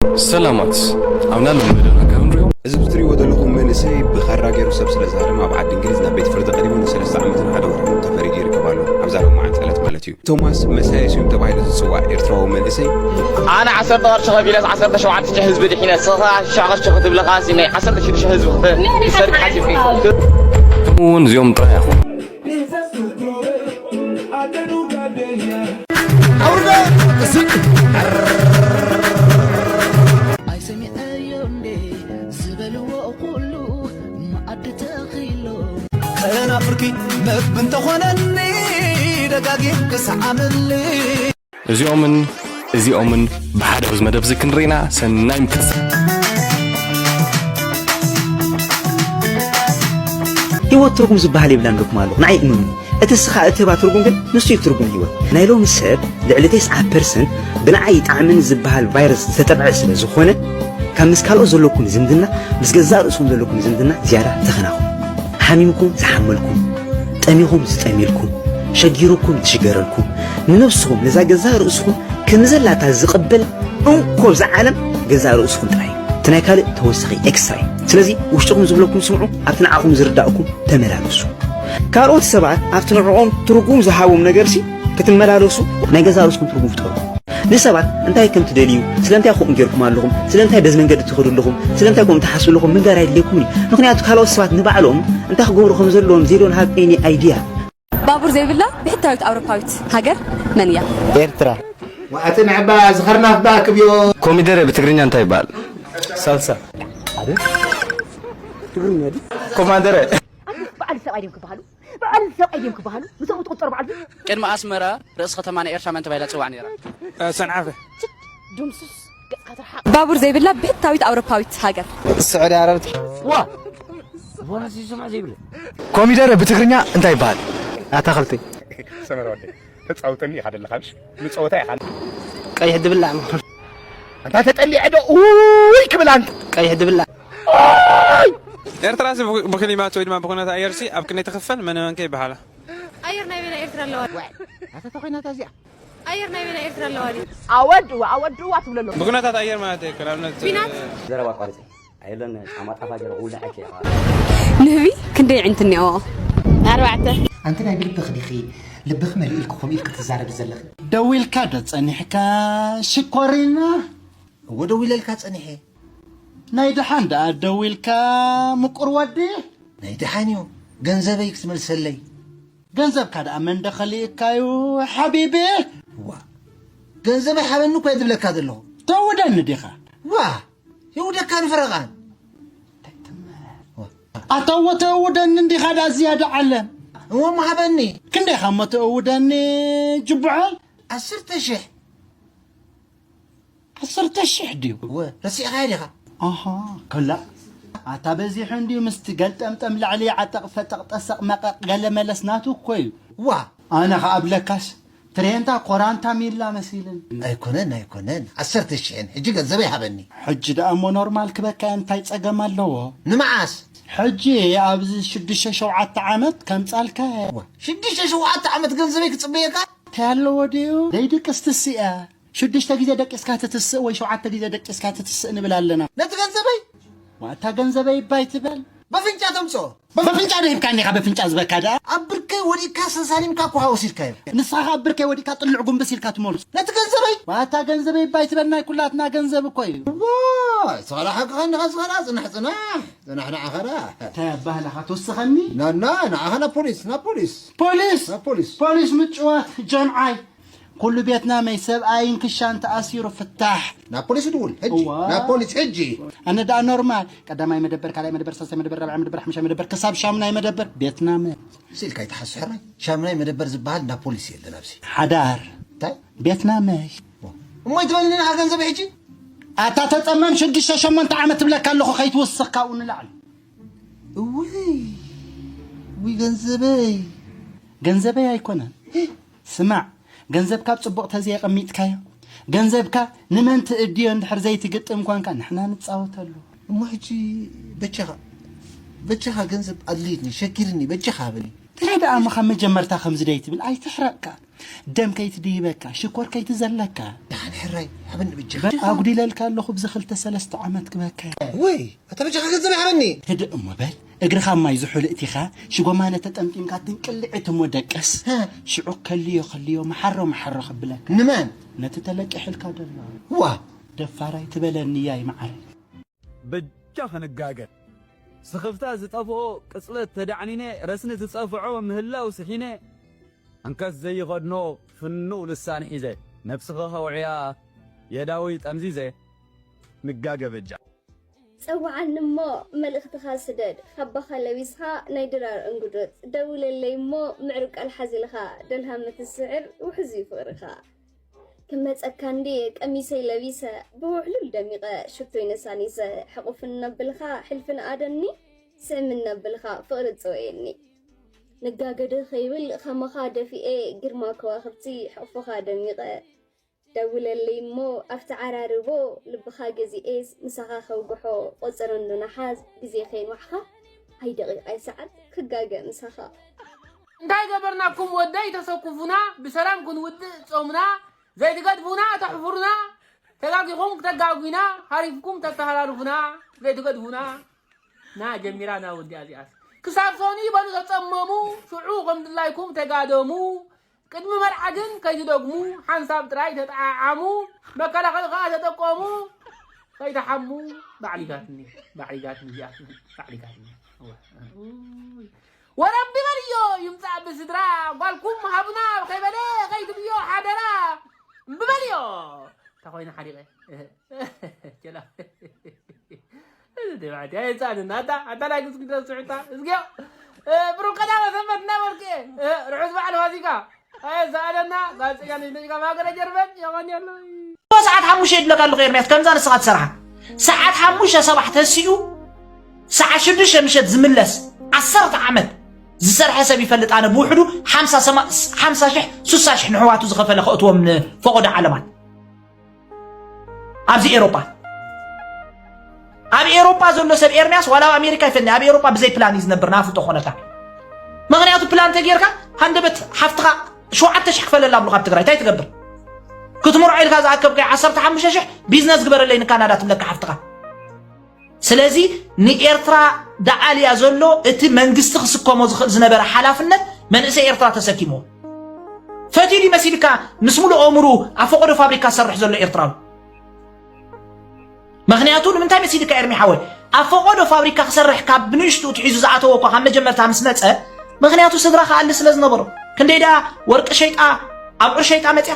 ሰላማት ኣብ ናሎም መደና ካብ ንሪኦ። እዚ ብትሪእዎ ዘለኹም መንእሰይ ብኻራ ገይሩ ሰብ ስለ ዝሃደመ ኣብ ዓዲ እንግሊዝ ናብ ቤት ፍርዲ ቀሪቡ ንሰለስተ ዓመትን ሓደ ወርሕን ተፈሪዱ ይርከብ ኣሎ። ኣብዛ ሎማዓንቲ ዕለት ማለት እዩ። ቶማስ መሳየስ እዮም ተባሂሉ ዝፅዋዕ ኤርትራዊ መንእሰይ። ኣነ ዓሰርተ ቅርሺ ከፊለስ ዓሰርተ ሸውዓተ ሽሕ ህዝቢ ድሒነ፣ ስኻ ሽሕ ቅርሺ ክትብልኻሲ ናይ ዓሰርተ ሽዱሽተ ህዝቢ ክተ-፣ ክሰድድ ሓሲብኪ። ከምኡ እውን እዚኦም ጥራይ ኣይኹን። ኣይሰሚዐዮ እንዴ ዝበልዎ ኩሉ መኣዲ ተኺሎ። ከናፍርኪ መግቢ እንተኾነኒ ደጋጊም ክሰዓመኒ። እዚኦምን እዚኦምን ብሓደ ኣብዚ መደብ እዚ ክንርኢና ሰናይ ምትስ። ህይወት ትርጉም ዝበሃል የብላን ኢልኩም ኣለኹ። ንዓይ እመኑ። እቲ እስኻ እትህባ ትርጉም ግን ንሱ እዩ ትርጉም ህይወት። ናይ ሎሚ ሰብ ልዕሊ ተስዓ ፐርሰንት ብንዓይ ይጣዕመኒ ዝበሃል ቫይረስ ዝተጠብዐ ስለ ዝኾነ፣ ካብ ምስ ካልኦት ዘለኩም ዝምድና፣ ምስ ገዛእ ርእስኹም ዘለኩም ዝምድና ዝያዳ ተኸናኹ። ሓሚምኩም ዝሓመልኩም፣ ጠሚኹም ዝጠምየልኩም፣ ሸጊሩኩም ዝሽገረልኩም፣ ንነብስኹም ነዛ ገዛእ ርእስኹም ከም ዘላታ ዝቕበል እንኮ ኣብዛ ዓለም ገዛእ ርእስኹም ጥራይ እዩ። እቲ ናይ ካልእ ተወሳኺ ኤክስትራ እዩ። ስለዚ ውሽጥኹም ዝብለኩም ስምዑ፣ ኣብቲ ንዓኹም ዝርዳእኩም ተመላለሱ። ካልኦት ሰባት ኣብቲ ንዕኦም ትርጉም ዝሃቦም ነገርሲ ክትመላለሱ ናይ ገዛእ ርእስኹም ትርጉም ፍጠሩ። ንሰባት እንታይ ከም ትደልዩ፣ ስለምንታይ ከምኡ ጌርኩም ኣለኹም፣ ስለምንታይ በዚ መንገዲ ትኸዱ ኣለኹም፣ ስለምንታይ ከምኡ ትሓስቡ ኣለኹም ምንጋር ኣይድልየኩምን እዩ። ምኽንያቱ ካልኦት ሰባት ንባዕሎም እንታይ ክገብሩ ከም ዘለዎም they don't have any idea። ባቡር ዘይብላ ብሕታዊት ኣውሮፓዊት ሃገር መን እያ? ኤርትራ። ዋእቲ ንዕባ ዝኸርናፍ ብኣክብዮ። ኮሚደረ ብትግርኛ እንታይ ይበሃል? ሳልሳ። ኮማንደረ። ኣንቱስ በዓል ሰብኣይ ድዮም ክበሃሉ? በዓል ሰብኣይ ድዮም ክበሃሉ? ምስኦም ትቁጠሩ በዓል ድዩ? ቅድሚ ኣስመራ ርእሲ ከተማ ናይ ኤርትራ መን ተባሂላ ትጽዋዕ ነይራ? እ፣ ሰንዓፈ። ችድ፣ ድምሱስ፣ ገጽካ ትርሓቕ። ባቡር ዘይብላ ብሕታዊት ኣውሮፓዊት ሃገር። ስዑዲ ዓረብ። ዋ! ቦነስ ይስማዕ ዘይብለ። ኮሚደረ ብትግርኛ እንታይ ይበሃል? ኣታኽልቲ። ሰመረ ወደይ፣ ተጻውተኒ ኢኻ ደለኻ፣ ምሽ? ንጸወታ ኢኻ። ቀይሕ ድብላዕ። ኣንታ ተጠሊዐ ዶ? ኡይ ክብል ኣንታ። ቀይሕ ድብላዕ። ኡይ! ኤርትራስ ብ-፣ ብክሊማት ወይ ድማ ብኩነታት ኣየርሲ ኣብ ክንደይ ትኽፈል? መን መን ከ ይበሃላ? ኣየር ናይ በይና ኤርትራ ኣለዋ። ዋይ፣ ኣታ ተኾይናታ እዚኣ። ኣየር ናይ በይና ኤርትራ ኣለዋ ድዩ? ኣወድዋ፣ ኣወድዋ ትብሎ ኣለኹ። ብኩነታት ኣየር ማለት እዩ፣ ንኣብነት፣ ኲናት? ዘረባ ኣቋርጺ። ኣየለን ጫማ ጣፋ ገይረ ክውልዐኪ እየ። ንህቢ ክንደይ ኣዒንቲ እኒኦዎ? ኣርባዕተ። ኣንቲ ናይ ብልብኺ ዲኺ? ልብኺ መሊኡ ኢልኪ ከምኡ ኢልኪ ትዛረቢ ዘለኺ? ደዊልካ ዶ ጸኒሕካ ሽኮሪና? እወ ደዊለልካ ጸኒሐ። ናይ ደሓን ደኣ ደዊልካ ምቁር ወዲ? ናይ ደሓን እዩ። ገንዘበይ ክትመልሰለይ። ገንዘብካ ደኣ መን ዶ ከሊእካዩ ሓቢቢ? ዋ፣ ገንዘበይ ሓበኒ እኮ እየ ዝብለካ ዘለኹ። ተውደኒ ዲኻ? ዋ፣ ይውደካ ንፍረቓን። ዋ። ኣታ እወ ተእውደኒ እንዲኻ ደኣ ዝያዳ ዓለም። እሞ ሃበኒ። ክንደይኻ እሞ ተእውደኒ ጅቡዓል? ዓሰርተ ሽሕ። ዓሰርተ ሽሕ ድዩ? እወ፣ ረሲዕኻዮ ዲኻ? ኣሃ፣ ከላ። ኣታ በዚሑ እንድዩ ምስቲ ገልጠምጠም ላዕሊ ዓጠቕ ፈጠቕ ጠሰቕ መቐቕ ገለ መለስ ናቱ እኮ እዩ። ዋ። ኣነ ኸኣ ብለካስ ትሬንታ ኮራንታ ሚላ መሲልን። ኣይኮነን፣ ኣይኮነን። ዓሰርተ ሽሕን ሕጂ ገንዘበይ ሃበኒ። ሕጂ ደኣ እሞ ኖርማል ክበካ እንታይ ጸገም ኣለዎ? ንመዓስ? ሕጂ ኣብዚ ሽዱሽተ ሸውዓተ ዓመት ከምጻልካ። ዋ፣ ሽዱሽተ ሸውዓተ ዓመት ገንዘበይ ክጽበየካ? እንታይ ኣለዎ ድዩ? ዘይድቅስ ትስእ እያ። ሽዱሽተ ግዜ ደቂስካ ትትስእ ወይ ሸውዓተ ግዜ ደቂስካ ትትስእ ንብል ኣለና። ነቲ ገንዘበይ? ዋታ ገንዘበይ እባ ኣይትበል። በፍንጫ ተምጽኦ። በፍንጫ ዶ ሂብካኒ ኢኻ በፍንጫ ዝበካ ደኣ? ኣብ ብርከይ ወዲቅካ ሰሳሊምካ እኮ ሃወሲድካዮ። ንስኻ ከኣ ኣብ ብርከይ ወዲቅካ ጥልዕ ጉንብስ ኢልካ ትመልሶ። ነቲ ገንዘበይ? ዋታ ገንዘበይ እባ ኣይትበል፣ ናይ ኩላትና ገንዘብ እኮ እዩ። ዋይ፣ ስኻ ሓቅኻ እንዲኻ፣ ስኻ ጽናሕ፣ ጽናሕ፣ ጽናሕ ንዓኻ ደኣ። እንታይ ኣባህላኻ ትውስኸኒ? ና፣ ና፣ ንዓኻ ናብ ፖሊስ፣ ናብ ፖሊስ። ፖሊስ? ናብ ፖሊስ። ፖሊስ ምጭዋት ጀምዓይ። ኩሉ ቤትና መይ ሰብኣይን ክሻን ተኣሲሩ ፍታሕ። ናብ ፖሊስ ድውል፣ ሕጂ። እዋ። ናብ ፖሊስ፣ ሕጂ። ኣነ ደኣ ኖርማል። ቀዳማይ መደበር፣ ካልኣይ መደበር፣ ሳልሳይ መደበር፣ ራብዓይ መደበር፣ ሓሙሻይ መደበር፣ ክሳብ ሻምናይ መደበር፣ ቤትና መ-፣ ስኢልካ ኣይትሓስብ ሕራይ። ሻምናይ መደበር ዝበሃል እንዳ ፖሊስ የለን ኣብዚ። ሓዳር። እንታይ? ቤትና መይ። እሞ ኣይትበልኒ ኢኻ ገንዘብ ሕጂ? ኣታ ተጸመም ሽዱሽተ ሸሞንተ ዓመት ትብለካ ኣለኹ ከይትውስኽ ካብኡ ንላዕሊ። እውይ፣ እውይ ገንዘበይ። ገንዘበይ ኣይኮነን። ስማዕ፣ ገንዘብካ ኣብ ጽቡቕ ተዘየቐሚጥካዮ፣ ገንዘብካ ንመን ትእድዮ እንድሕር ዘይትግጥም ኳንካ ንሕና ንጻወተሉ። እሞ ሕጂ በጃኻ፣ በጃኻ ገንዘብ ኣድልይኒ፣ ሸጊርኒ፣ በጃኻ ሃበኒ። እንታይ ደኣ እሞ ካብ መጀመርታ ከምዚ ደይ ትብል? ኣይትሕረቕካ። ደም ከይትድይበካ፣ ሽኮር ከይትዘለካ። ደሓን ሕራይ፣ ሃበኒ ብጃኻ። በል፣ ኣጉዲለልካ ኣለኹ ብዚ ክልተ ሰለስተ ዓመት ክበካ። ወይ፣ ኣታ ብጃኻ ገንዘብ ሃበኒ። ህድእ እሞ በል፣ እግርኻ ማይ ዝሑል እቲኻ፣ ሽጎማነ ተጠምጢምካ ትንቅልዕት እሞ ደቀስ። ሃ። ሽዑ ከልዮ ከልዮ፣ መሓሮ መሓሮ ከብለካ። ንመን? ነቲ ተለቂሕልካ ደሎ። ዋ። ደፋር ኣይትበለኒ ያይ መዓረይ። በጃ ክንጋገ። ስኽፍታ ዝጠፍኦ ቅጽለት ተዳዕኒነ፣ ረስኒ ዝጸፍዖ ምህላው ስሒነ፣ ኣንከስ ዘይኸድኖ ፍኑው ልሳን ሒዘ፣ ነብስኻ ከውዕያ የእዳወይ ጠምዚዘ፣ ንጋገ በጃ። ጸውዓኒ እሞ መልእኽትኻ ስደድ፣ ካባኻ ለቢስኻ ናይ ድራር እንጉዶት፣ ደውለለይ እሞ ምዕሩግ ቃል ሓዚልኻ፣ ደልሃመ ትስዕር ውሕዝ እዩ ፍቕርኻ። ክመጸካ እንድየ ቀሚሰይ ለቢሰ፣ ብውሕሉል ደሚቐ ሽቶይ ነሳኒሰ፣ ሕቑፍኒ እናበልካ ሕልፊ ንኣደኒ፣ ስዕምኒ እናበልካ ፍቕሪ ትጸወየኒ። ንጋገ ዶ ከይብል ኸማኻ ደፊኤ፣ ግርማ ከዋኽብቲ ሕቑፍኻ ደሚቐ። ደውለለይ እሞ ኣብቲ ዓራርቦ፣ ልብኻ ገዚኤስ ምሳኻ ከውግሖ፣ ቆጸሮ እንዶ ነሓስ ግዜ ከይንዋሕኻ፣ ኣይ ደቒቕ ኣይ ሰዓት ክጋገ ምሳኻ። እንታይ ገበርናኩም ወደይ ተሰኩፉና፣ ብሰላም ክንውድእ ጾምና፣ ዘይትገድፉና ተሕፉሩና፣ ተጋጊኹም ክተጋጉና፣ ሃሪፍኩም ተተሃራርፉና፣ ዘይትገድፉና። ና ጀሚራ ና ወዲኣ እዚኣስ። ክሳብ ሶኒ በሉ ተጸመሙ፣ ሽዑ ከም ድላይኩም ተጋደሙ። ቅድሚ መርዓ ግን ከይትደግሙ፣ ሓንሳብ ጥራይ ተጠዓዓሙ፣ መከላኸሊ ከኣ ተጠቀሙ። ከይትሓሙ፣ ባዕሊጋትኒ፣ ባዕሊጋትኒ እዚኣስ፣ ባዕሊጋትኒ። እወ፣ ኡይ። ወረቢ በልዮ ይምጻእ ብስድራ፣ ጓልኩም ሃቡና ከይበለ ከይትብዮ ሓደራ። እምቢ በልዮ። እንተ ኾይኑ ሓሪቐ። ጀላ። እዚ ደባዕቲ፣ ኣየጻንን። ኣታ፣ ኣታ ናይ ግዝጊ ደስ ስዑታ። እዝግዮ። እ፣ ብሩክ ቀዳመ ሰንበት እናበልክ፣ እ፣ ርሑስ በዓል ፋሲካ። ኣየጻነና፣ ጋዜጠኛ ነሽ ነሽ ካብ ሃገረ ጀርመን፣ የቐንየለይ። ሰዓት ሓሙሽተ ይድለካ ኣለኹ ኤርምያስ፣ ከምዛ ንስኻ ትሰርሓ። ሰዓት ሓሙሽተ ሰባሕ ተሲኡ፣ ሰዓት ሽዱሽተ ምሸት ዝምለስ፣ ዓሰርተ ዓመት ዝሰርሐ ሰብ ይፈልጥ። ኣነ ብውሕዱ ሓምሳ ሰማ-፣ ሓምሳ ሽሕ፣ ስሳ ሽሕ ንሕዋቱ ዝኸፈለ ከእትዎም ንፈቐዶ ዓለማት። ኣብዚ ኤሮጳ፣ ኣብ ኤሮጳ ዘሎ ሰብ ኤርምያስ ዋላ ኣብ ኣሜሪካ ይፈኒ፣ ኣብ ኤሮጳ ብዘይ ፕላን እዩ ዝነብር፣ ንኣፍልጦ ኮነካ። ምኽንያቱ ፕላን ተጌርካ፣ ሃንደበት ሓፍትኻ ሸውዓተ ሽሕ ክፈለላ ኣብሉኻ ኣብ ትግራይ፣ እንታይ ትገብር? ክትምርዖ ኢልካ ዝኣከብካዮ ዓሰርተ ሓሙሽተ ሽሕ ቢዝነስ ግበረለይ ንካናዳ ትብለካ ሓፍትኻ። ስለዚ ንኤርትራ ደኣልያ ዘሎ እቲ መንግስቲ ክስከሞ ዝኽእል ዝነበረ ሓላፍነት መንእሰይ ኤርትራ ተሰኪምዎ። ፈትዩ ድዩ መሲልካ ምስ ሙሉእ ኣእምሩ ኣብ ፈቐዶ ፋብሪካ ዝሰርሕ ዘሎ ኤርትራዊ? ምኽንያቱ ንምንታይ መሲልካ ኤርሚ ሓወይ? ኣብ ፈቐዶ ፋብሪካ ክሰርሕ ካብ ብንእሽቱ ትሒዙ ዝኣተወ እኳ ካብ መጀመርታ ምስ መጸ፣ ምኽንያቱ ስድራ ክኣሊ ስለ ዝነበሮ። ክንደይ ደኣ ወርቂ ሸይጣ ኣብዑር ሸይጣ መጽያ?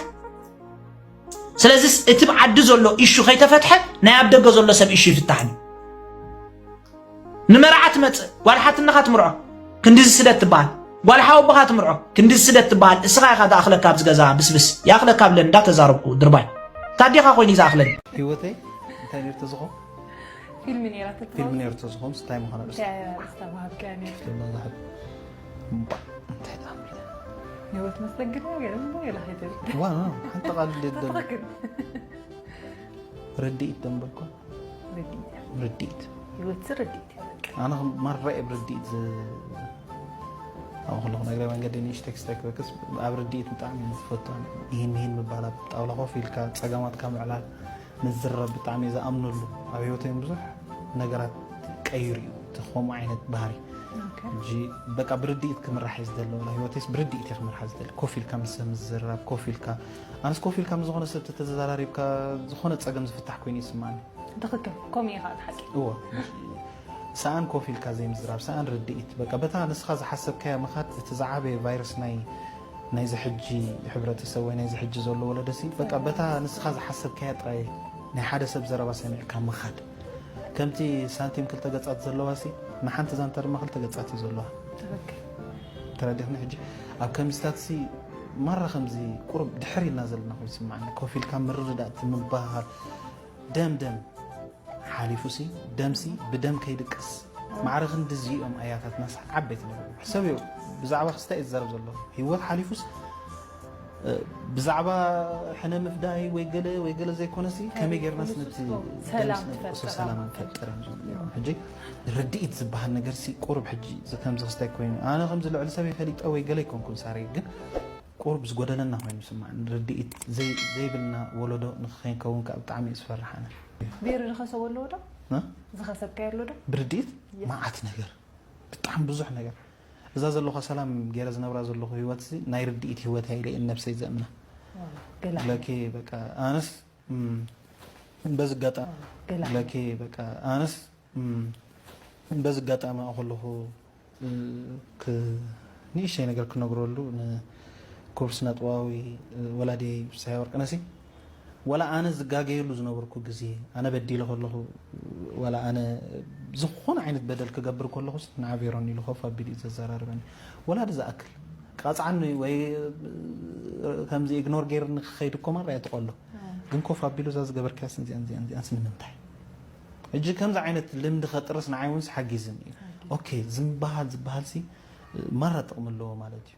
ስለዚስ እቲ ብዓዲ ዘሎ ኢሹ ከይተፈትሐ ናይ ኣብ ደገ ዘሎ ሰብ ኢሹ ይፍታሕን እዩ። ንመርዓ ትመጽእ ጓል ሓትነኻ ትምርዖ ክንዲ ዝስደት ትበሃል፣ ጓል ሓወቦኻ ትምርዖ ክንዲ ዝስደት ትበሃል። እስኻ ኢኻ ዝኣኽለካ ኣብዚ ገዛ ብስብስ ይኣኽለካ ብለን እንዳተዛረብኩ ድርባይ ታዴኻ ኮይኑ እዩ ዝኣኽለኒ። ህይወተይ እንታይ ነርቶ ዝኾ ፊልም ነይራ ፊልም ነርቶ ዝኾ ምስ እንታይ ምዃነ ርእስ እንታይ ኣርእስታ ምሃብካያ ነይሩ ፊልም ዛሕብ እምባ እንታይ ዳምለ ህይወት መስተግድ ነገር እሞ ገላ ከይትብል ዋ ሓንቲ ቃል ደደም ትኽክል ርድኢት ደንበልኳ ርድኢት ርድኢት ህይወት ርድኢት እዩ በቃ ኣነ ማራ እየ ብርድኢት ዝ ኣብ ከለኹ ነግረ መንገዲ ንእሽተይ ክስታይ ክበክስ ኣብ ርድኢት ብጣዕሚ እየ ዝፈቱ ይህን ይህን ምባል ኣብ ጣውላ ኮፍ ኢልካ ፀገማትካ ምዕላል ምዝረብ ብጣዕሚ እየ ዝኣምነሉ ኣብ ህይወተይ እውን ብዙሕ ነገራት ቀይሩ እዩ እቲ ከምኡ ዓይነት ባህሪ ሕጂ በቃ ብርድኢት ክምራሕ እየ ዝደሊ ወላ ህይወተይስ ብርድኢት እየ ክምርሓ ዝደሊ ኮፍ ኢልካ ምስ ሰብ ምዝርራብ ኮፍ ኢልካ ኣነስ ኮፍ ኢልካ ምስ ዝኾነ ሰብ ተተዘራሪብካ ዝኾነ ፀገም ዝፍታሕ ኮይኑ ይስማዓኒ ትኽክል ከምኡ ኢኻ ሓቂ እወ ሰኣን ኮፍ ኢልካ ዘይምዝራብ ሰኣን ርድኢት በቃ በታ ንስኻ ዝሓሰብካያ ምኻድ እቲ ዝዓበየ ቫይረስ ናይ ናይዚ ሕጂ ሕብረተሰብ ወይ ናይዚ ሕጂ ዘሎ ወለደሲ በቃ በታ ንስኻ ዝሓሰብካያ ጥራይ ናይ ሓደ ሰብ ዘረባ ሰሚዕካ ምኻድ ከምቲ ሳንቲም ክልተ ገጻት ዘለዋ ሲ ንሓንቲ ዛንታ ድማ ክልተ ገጻት እዩ ዘለዋ ትኽክል ተረዲኽኒ ሕጂ ኣብ ከምዚታት ሲ ማራ ከምዚ ቁሩብ ድሕር ኢልና ዘለና ኮይኑ ይስምዓኒ ኮፍ ኢልካ ምርድዳእ እቲ ምባሃል ደም ደም ሓሊፉ ሲ ደም ሲ ብደም ከይድቅስ ማዕረ ክንዲ እዚኦም ኣያታትናስ ዓበይቲ ነበሩ ሕሰብዮ ብዛዕባ ክስታይ እዩ ዝዛረብ ዘሎ ህይወት ሓሊፉስ ብዛዕባ ሕነ ምፍዳይ ወይ ገለ ወይ ገለ ዘይኮነሲ፣ ከመይ ጌርናስ ነቲ ሰላም ደምስ ነብቅሶ ትፈጥር ሰላም ኣማን። ንፈጥር እዮም ዝብሉ ነይሮም። ሕጂ ርድኢት ዝበሃል ነገር ሲ ቁሩብ ሕጂ እዚ ከምዚ ክስታይ ኮይኑ፣ ኣነ ከምዚ ልዕሊ ሰበይ ፈሊጠ ወይ ገለ ኣይኮንኩን ሳሪ፣ ግን ቁሩብ ዝጎደለና ኮይኑ ስማዕ። ርድኢት ዘይ-፣ ዘይብልና ወለዶ ንክኸይንከውን ከዓ ብጣዕሚ እዩ ዝፈርሕ ኣነ። ቤሪ ዝኸሰቦ ኣለዎ ዶ? እ? ዝኸሰብካዮ ኣሎ ዶ? ብርድኢት የስ። መዓት ነገር፣ ብጣዕሚ ብዙሕ ነገር። እዛ ዘለኹ ሰላም ገይረ ዝነብራ ዘለኹ ህይወት ሲ ናይ ርድኢት ህይወት እያ ኢለ እየ ነብሰይ ዘእምና። ዋው፣ ገላ። ለኬ በቃ ኣነስ፣ እም፣ በዚ ኣጋጣሚ ገላ። ለኬ በቃ ኣነስ፣ እም፣ በዚ ኣጋጣሚ ኣብኡ ከለኹ፣ እ፣ ክ-፣ ንእሽተይ ነገር ክነግረሉ ንክቡር ስነ ጥበባዊ፣ እ፣ ወላዲየይ ፍስሃ ወርቅነሲ፣ ወላ ኣነ ዝጋገየሉ ዝነበርኩ ግዜ፣ ኣነ በዲለ ከለኹ፣ ወላ ኣነ ዝኾነ ዓይነት በደል ክገብር ከለኹ፣ ንዓ ቬሮን ኢሉ ኮፍ ኣቢሉ እዩ ዘዘራርበኒ። ወላ ዝኣክል ቀጽዓኒ ወይ ከምዚ ኢግኖር ገይርኒ ክኸይድ እኮ ማራ እየ ትቐሎ። ግን ኮፍ ኣቢሉ እዛ ዝገበርካያስ እዚኣን፣ እዚኣን፣ እዚኣንስ ንምንታይ? ሕጂ ከምዚ ዓይነት ልምዲ ከጥርስ ንዓይ እውን ሓጊዝኒ እዩ። ኦኬ፣ ዝምበሃል ዝበሃል ሲ ማራ ጥቕሚ ኣለዎ ማለት እዩ።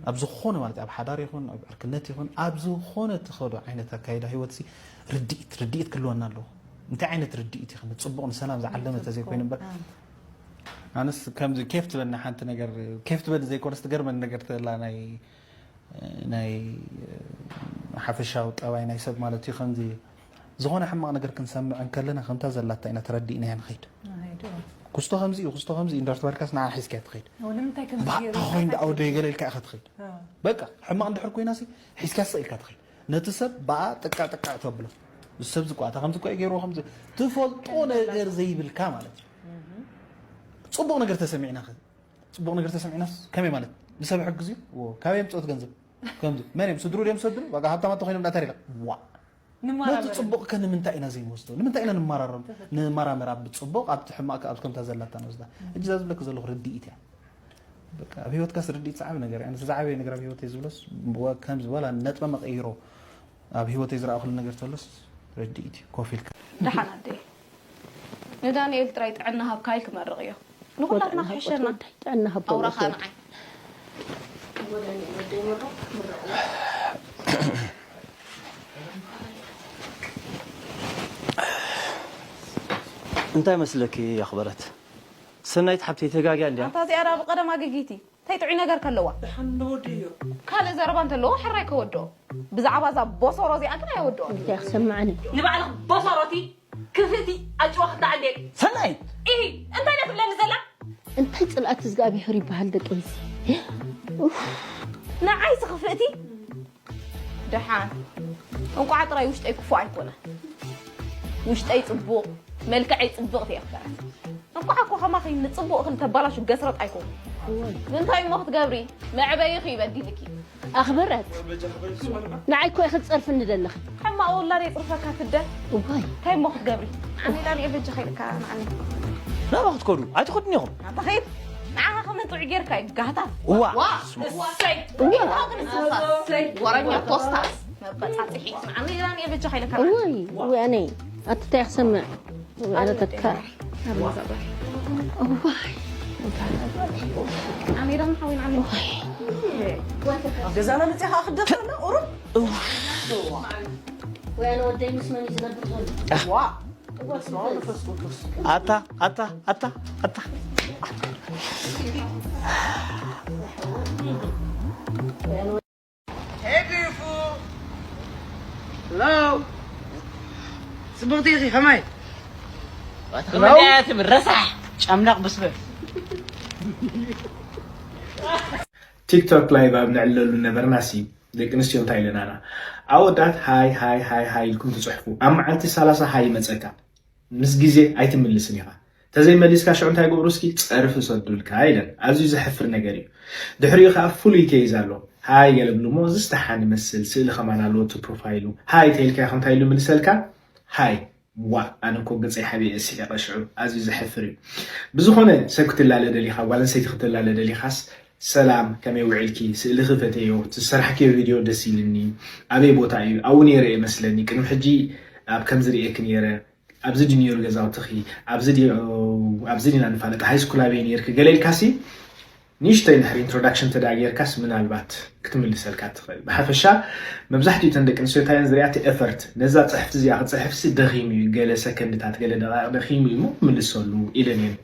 ኣብ ዝኾነ ማለት ኣብ ሓዳር ይኹን ኣብ ዕርክነት ይኹን ኣብ ዝኾነ ትኸዶ ዓይነት ኣካይዳ ህይወት ሲ ርድኢት፣ ርድኢት ክልወና ኣለዎ። እንታይ ዓይነት ርድኢት ይኽን ጽቡቕ ንሰላም ዝዓለመ ተዘይኮይኑ እምበር፣ ኣነስ ከምዚ ኬፍ ትበኒ ሓንቲ ነገር፣ ኬፍ ትበኒ ዘይኮነስ ትገርመኒ ነገር ተላ ናይ፣ ናይ ሓፈሻዊ ጠባይ ናይ ሰብ ማለት እዩ። ከምዚ ዝኾነ ሕማቕ ነገር ክንሰምዕ እንከለና ከምታ ዘላታ ኢና ተረዲእናያ ንኸይድ። ንኸይድ፣ እዎ። ክስቶ ከምዚ እዩ፣ ክስቶ ከምዚ እዩ እንዳተባልካስ ንዓ ሒዝካያ ትኸይድ። እዎ፣ ንምንታይ ከምዚ ባእ፣ ገይሩ እንታይ ኮይኑ እንታይ ደኣ ወደይ ገለ ኢልካ ኢኻ ትኸይድ። እ። በቃ ሕማቕ እንድሕር ኮይናሲ ሒዝካያ ስቕ ኢልካ ትኸይድ። ነቲ ሰብ ብኣ ጥቃ ጥቃ ተብሎ። እዚ ሰብ ዝቋ፣ እታ ከምዚ እኮ እዩ ገይርዎ፣ ከምዚ ትፈልጦ ነገር ዘይብልካ ማለት እዩ። ጽቡቕ ነገር ተሰሚዕና ኸ? ጽቡቕ ነገር ተሰሚዕናስ ከመይ ማለት? ንሰብ ሕግዝ እዩ? እዎ፣ ካበይ የምጽኦ እቲ ገንዘብ? ከምዚ መን እዮም? ስድሩ ድዮም ዝሰድሩ? ዋጋ ሃብታማት ተኾይኖም ዳተሪላ። ዋ። ነቲ ንመራመር። ጽቡቕ ከ ንምንታይ ኢና ዘይንወስዶ? ንምንታይ ኢና ንመራረም? ትኽክል። ንመራመር ኣብ ጽቡቕ፣ ኣብቲ ሕማቕ ከ ኣብ ከምታ ዘላታ ንወስዳ። ሕጂ እዛ ዝብለኪ ዘለኹ ርድኢት እያ። በቃ ኣብ ህይወትካስ ርድኢት ዝዓቢ ነገር እያ። ኣነስ ዝዓበየ ነገር ኣብ ህይወተይ ዝብሎስ፣ ወ-፣ ከምዚ ወላ ነጥበ መቐይሮ ኣብ ህይወተይ ዝረኣኹሉ ነገር ተሎስ ርድኢት እዩ። ኮፍ ኢልካ። ደሓን ኣደይ። ንዳንኤል ጥራይ ጥዕና ሃብካ ኢል ክመርቕ እዮ። ንኹላትና ወደና ክሕሸና። ወደይ ጥዕና ሃቦ ኣውራኻ ወደይ። ንዓይ። እንታይ መስለኪ ኣኽበረት? ሰናይት ሓብተይ ተጋግያ እንድያ። ኣታ እዚኣ ደኣ ብቐደም ኣገጊቲ። እንታይ ጥዑይ ነገር ከለዋ? ደሓን ንወዲ እዮ። ካልእ ዘረባ እንተለዎ ሕራይ ከወድኦ። ብዛዕባ እዛ ቦሶሮ እዚኣ ግን ኣየወድኦ። እንታይ ክሰምዓኒ? ንባዕልኽ ቦሶሮቲ ክፍእቲ ኣጭዋ ክተዓልየክ። ሰናይት! ኢሂ፣ እንታይ ደኣ ትብለኒ ዘላ? እንታይ ጽልኣት እግዚኣብሔር ይበሃል ደቂ ኣንስትዮ? ኡፍ። ንዓይሲ ክፍእቲ? ደሓን። እንቋዕ ጥራይ ውሽጠይ ክፉእ ኣይኮነ። ውሽጠይ ጽቡቕ፣ መልክዐይ ጽብቕቲ እየ ክበረት። እንቋዕ እኮ ከማኺ ንጽቡቕ እኽሊ ተባላሹ ገስረጥ ኣይኮንኩ። እዋይ። እንታይ እሞ ክትገብሪ? መዕበይኺ እዩ በዲልኪ። ኣኽበረት። ንዓይ እኮ ኢኺ ትጸርፍኒ ዘለኺ። ሕማቕ ውላድ የጽርፈካ ትደ። እዋይ። እንታይ እሞ ክትገብሪ? ዓሚላ ንየ በጃ ከይልካ ንዓሚ። ናብኣ ክትከዱ? ኣይትኸዱን ኢኹም። ኣታ ኸይድ። ንዓኻ ከመን ጥዑይ ጌርካ እዩ ጋህታ። እዋ። ዋ። እሰይ። እዋ። እሰይ። ወረኛ ፖስታስ። መበጻጽሒ። ንዓሚ ኢላ ንየ በጃ ከይልካ ንዓሚ። እዋይ። እዋይ ኣነይ። ኣትታይ ክሰምዕ። እዋይ ኣነ ተካ። እዋይ። ዓሚ ኢላ ንሓዊ ንዓሚ። እዋይ። ኣብ ገዛና መጽኣ ክደፍረና ቁሩብ። ወይ ኣነ ወደይ ምስ መን እዩ ዝነብር ዘሎ? ዋ። ኣታ ኣታ ኣታ ኣታ። Hey, beautiful. Hello. ጽብቕቲ ኢኺ፣ ከመይ? ኣታ ከመይ ትብል ረሳሕ ጨምላቕ ብስበ። ቲክቶክ ላይቭ ኣብ ነዕልለሉ ነበርና ሲ ደቂ ኣንስትዮ እንታይ ኢለናና? ኣወዳት ሃይ ሃይ ሃይ ሃይ ኢልኩም ትጽሕፉ። ኣብ መዓልቲ ሰላሳ ሃይ ይመጸካ። ምስ ግዜ ኣይትምልስን ኢኻ። ተዘይመሊስካ ሽዑ እንታይ ግብሩ እስኪ ጸርፊ ሰዱልካ ኢለን። ኣዝዩ ዘሕፍር ነገር እዩ። ድሕሪኡ ከኣ ፍሉይ ኬዝ ኣሎ። ሃይ ገለ ብሉ እሞ ዝስተሓን ይመስል። ስእሊ ከማን ኣለዎ እቲ ፕሮፋይሉ። ሃይ ተይልካ ኢኻ እንታይ ኢሉ ይምልሰልካ? ሃይ። ዋእ፣ ኣነ እኮ ገጸይ ሓቢኤ ስሒቐ ሽዑ። ኣዝዩ ዘሕፍር እዩ። ብዝኾነ ሰብ ክትላለ ደሊኻ፣ ጓል ኣንስተይቲ ክትላለ ደሊኻስ፣ ሰላም፣ ከመይ ውዒልኪ? ስእልኺ ፈቴዮ፣ እቲ ዝሰራሕክዮ ቪድዮ ደስ ኢልኒ። ኣበይ ቦታ እዩ? ኣብኡ ነይረ እየ መስለኒ። ቅድሚ ሕጂ ኣብ ከምዚ ርእየኪ ነይረ። ኣብዚ ድዩ ነይሩ ገዛውትኺ? ኣብዚ ድዩ፣ ኣብዚ ዲና ንፋለጥ? ሃይስኩል ኣበይ ነይርኪ? ገለ ኢልካሲ፣ ንእሽተይ እንድሕር ኢንትሮዳክሽን ተዳ ጌርካስ ምናልባት ክትምልሰልካ ትኽእል። ብሓፈሻ መብዛሕትኡ እተን ደቂ ኣንስትዮ እንታይ እየን ዝሪኣ? እቲ ኤፈርት፣ ነዛ ጽሕፍቲ እዚኣ ክጽሕፍሲ ደኺሙ እዩ፣ ገለ ሰከንድታት፣ ገለ ደቓይቕ ደኺሙ እዩ እሞ ምልሰሉ ኢለን እየን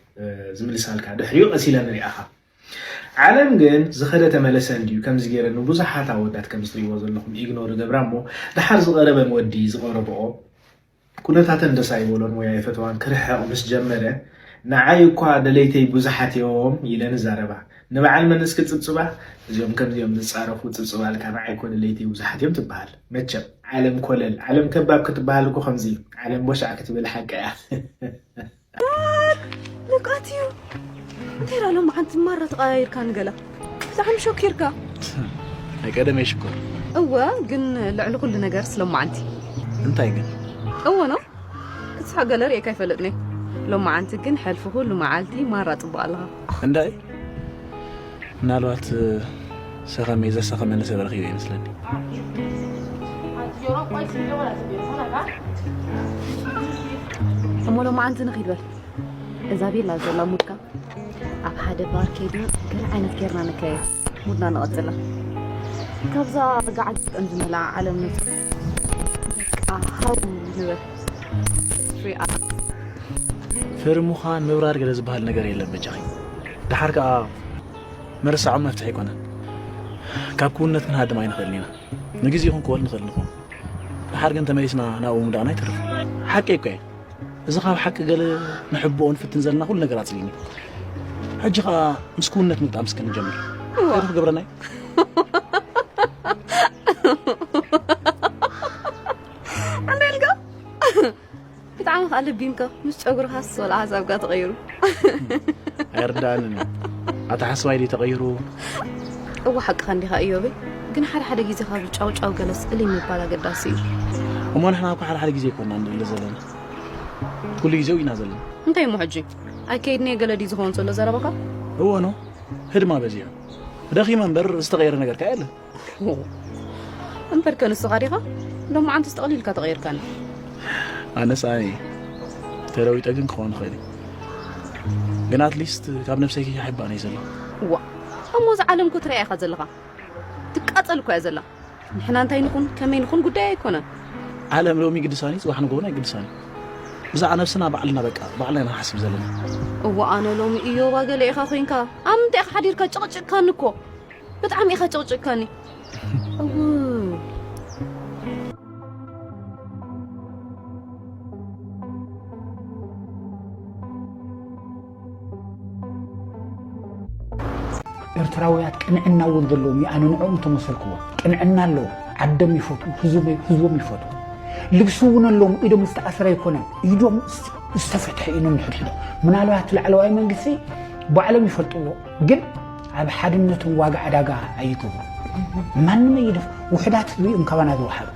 ዝምልሳልካ። ድሕሪኡ ቀስ ኢለን ንሪኣኻ። ዓለም ግን ዝኸደ ተመለሰ እንድዩ ከምዚ ገይረ ንብዙሓት ኣወዳት ከምዚ ትሪእዎ ዘለኹም ኢግኖር ገብራ እሞ፣ ደሓር ዝቐረበን ወዲ ዝቐረብኦ ኩነታተን ደስ ኣይበሎን ወይ ኣይፈተዋን፣ ክርሕቕ ምስ ጀመረ፣ ንዓይ እኳ ደለይተይ ብዙሓት እዮም ኢለን ይዛረባ። ንበዓል መን እስኪ ጽብጽባ? እዚኦም ከምዚኦም ዝጻረፉ ጽብጽባልካ፣ ንዓይ እኮ ደለይተይ ብዙሓት እዮም ትበሃል። መቸም ዓለም ኮለል፣ ዓለም ከባብ ክትበሃል እኮ ከምዚ እዩ። ዓለም ቦሻዕ ክትብል ሓቂ እያ። ልቃት እዩ እንታይ ዳ ሎም ሓንቲ ማራ ተቃያይርካ ንገላ ብጣዕሚ ሸኪርካ ናይ ቀደመ ይሽኮር እወ ግን ልዕሊ ኩሉ ነገር ስለማዓንቲ እንታይ ግን እወ ነው ክትስሓቅ ገለ ርእየካ ይፈልጥኒ ሎማዓንቲ ግን ሕልፊ ኩሉ መዓልቲ ማራ ጽቡቅ ኣለኻ እንዳይ ምናልባት ሰኸመ ዘሰኸመኒ ሰብ ረኺበ ይመስለኒ እሞ ሎማዓንቲ ንኺድ በል እዛ ቤላ ዘላ ሙድካ ኣብ ሓደ ባር ከይድና ገለ ዓይነት ጌርና ንከየ ሙድና ንቐጽላ ካብዛ ርጋዓት ዝጥቀም ዝመልኣ ዓለም ንውፅ በቃ ሃው ንበል ፍሪ ኣርት ፍሪ ምዃን ምብራር ገለ ዝበሃል ነገር የለን በጃኺ ደሓር ከኣ ምርሳዖም መፍትሒ ኣይኮነን ካብ ክውንነት ክንሃድም ኣይንኽእልን ኢና ንግዜ ይኹን ክወል ንኽእል ንኹን ደሓር ግን ተመሊስና ናብኡ ምውዳቕና ኣይተርፍን ሓቀይ እኮ እየ እዚ ካብ ሓቂ ገለ ንሕብኦ ንፍትን ዘለና ኩሉ ነገር ኣጽሊኒ ሕጂ ኸኣ ምስ ክውንነት ምግጣም እስከ ንጀምር እንታይ ክገብረና እዩ ኣንዳልካ ብጣዕሚ ከዓ ለቢምካ ምስ ጨጉርካስ ወላ ሓሳብካ ተቐይሩ ኣይርዳእንን እዩ ኣተሓስባይ ድዩ ተቐይሩ እወ ሓቅኻ እንዲኻ እዮበይ ግን ሓደ ሓደ ግዜ ካብ ጫው ጫው ገለ ስእሊ ምባል ኣገዳሲ እዩ እሞ ንሕና እኮ ሓደ ሓደ ግዜ ይኮና ንድለ ዘለና ኩሉ ግዜ ኢና ዘለና እንታይ እሞ ሕጂ ኣይከይድኒ ገለ ድዩ ዝኸውን ዘሎ ዘረባካ እወ ነው ህድማ በዚሑ ደኺመ እምበር ዝተቐየረ ነገር ከ የለን እምበር ከ ንስኻ ዲኻ ሎማዓንትስ ጠቕሊልካ ተቐይርካኒ ኣነስ ኣነ ተለዊጠ ግን ክኸውን ይኽእል እዩ ግን ኣትሊስት ካብ ነብሰይ ከይሓባን እየ ዘሎ ዋ እሞ እዚ ዓለም እኮ ትረኣ ኢኻ ዘለኻ ትቃጸል እኮ እያ ዘላ ንሕና እንታይ ንኹን ከመይ ንኹን ጉዳይ ኣይኮነን ዓለም ሎሚ ግድሳኒ ጽባሕ ንጎውን ኣይግድሳኒ ብዛዕባ ነብስና ባዕልና በቃ ባዕልና ኢና ንሓስብ ዘለና እዋ ኣነ ሎሚ እዮባ ገለ ኢኻ ኮይንካ ኣብ ምንታይ ኢኻ ሓዲርካ ጨቕጭቅካኒ እኮ ብጣዕሚ ኢኻ ጨቕጭቅካኒ እው ኤርትራውያት ቅንዕና እውን ዘለዎም እዩ ኣነ ንዕኦም ተመሰልክዎ ቅንዕና ኣለዎም ዓዶም ይፈትዉ ህዝቦም ይፈትዉ ልግሲ እውን ኣለዎም ኢዶም ዝተኣስረ ኣይኮነን ኢዶም ዝተፈትሐ እዩ ነንሕድሕዶም ምናልባት ላዕለዋይ መንግስቲ ባዕሎም ይፈልጥዎ ግን ኣብ ሓድነቶም ዋጋ ዕዳጋ ኣይገብሩ ማንም ኣይደፍ ውሕዳት ህዝቢ እዮም ካባና ዝወሓዱ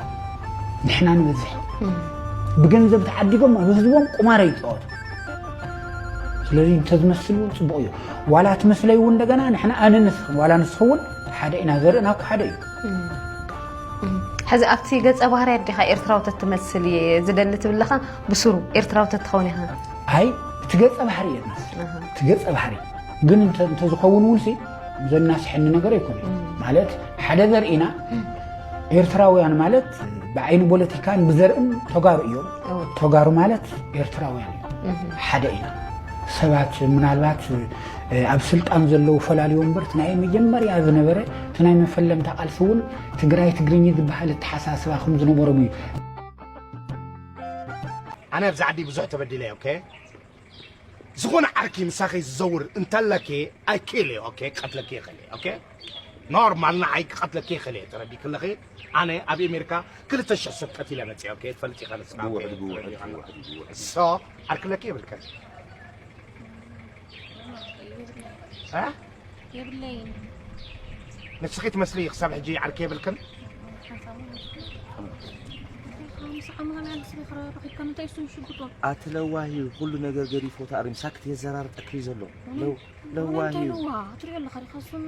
ንሕና ንበዝሕ ብገንዘብ ተዓዲጎም ኣብ ህዝቦም ቁማር ይፃወቱ ስለዚ እንተዝመስል እውን ፅቡቅ እዩ ዋላ ትመስለይ እውን እንደገና ንሕና ኣነ ንስኽን ዋላ ንስኽ እውን ሓደ ኢና ዘርእና እኮ ሓደ እዩ ሕዚ ኣብቲ ገፀ ባህርያት ዲኻ ኤርትራዊ ተትመስል እየ ዝደሊ ትብለኻ ብስሩ ኤርትራዊ ተትኸውን ኢኻ ኣይ እቲ ገፀ ባህሪ እየ ዝመስል እቲ ገፀ ባህሪ ግን እንተዝኸውን እውን ሲ ዘናስሐኒ ነገር ኣይኮነ ማለት ሓደ ዘርእና ኤርትራውያን ማለት ብዓይኒ ፖለቲካን ብዘርእን ተጋሩ እዮም ተጋሩ ማለት ኤርትራውያን እዮም ሓደ ኢና ሰባት ምናልባት ኣብ ስልጣን ዘለዉ ፈላልዮ እምበር እቲ ናይ መጀመርያ ዝነበረ እቲ ናይ መፈለምታ ቃልሲ እውን ትግራይ ትግርኝ ዝበሃል ኣተሓሳስባ ከም ዝነበሮም እዩ ኣነ ኣብዚ ዓዲ ብዙሕ ተበዲለ ኦኬ ዝኾነ ዓርኪ ምሳኺ ዝዘውር እንተለኪ ኣይክእል እየ ኦኬ ክቐትለኪ ይኽእል እየ ኦኬ ኖርማል ንዓይ ክቐትለኪ ይኽእል እየ ተረዲክለኺ ኣነ ኣብ ኤሜሪካ ክልተ ሽሕ ሰብ ቀቲለ መፅእ ኦኬ ትፈልጥ ኢኻ ንስኻ ሶ ዓርክለኪ የብልከን የብለይን ንስኺ ትመስሊ ክሳብ ሕጂ ዓርኪ የብልክን ሓንሳብ ሓንሳብ ምሳኻ መሃን ኣንስሪ ረኺብካ ምንታይ እሱን ሽጉጦ ኣቲ ለዋሂ ኩሉ ነገር ገዲፎ ተኣሪም ሳክት የዘራርጠኪ ዘሎ ለዋሂ ትሪኦ ኣለኻ ዲኻ እሱን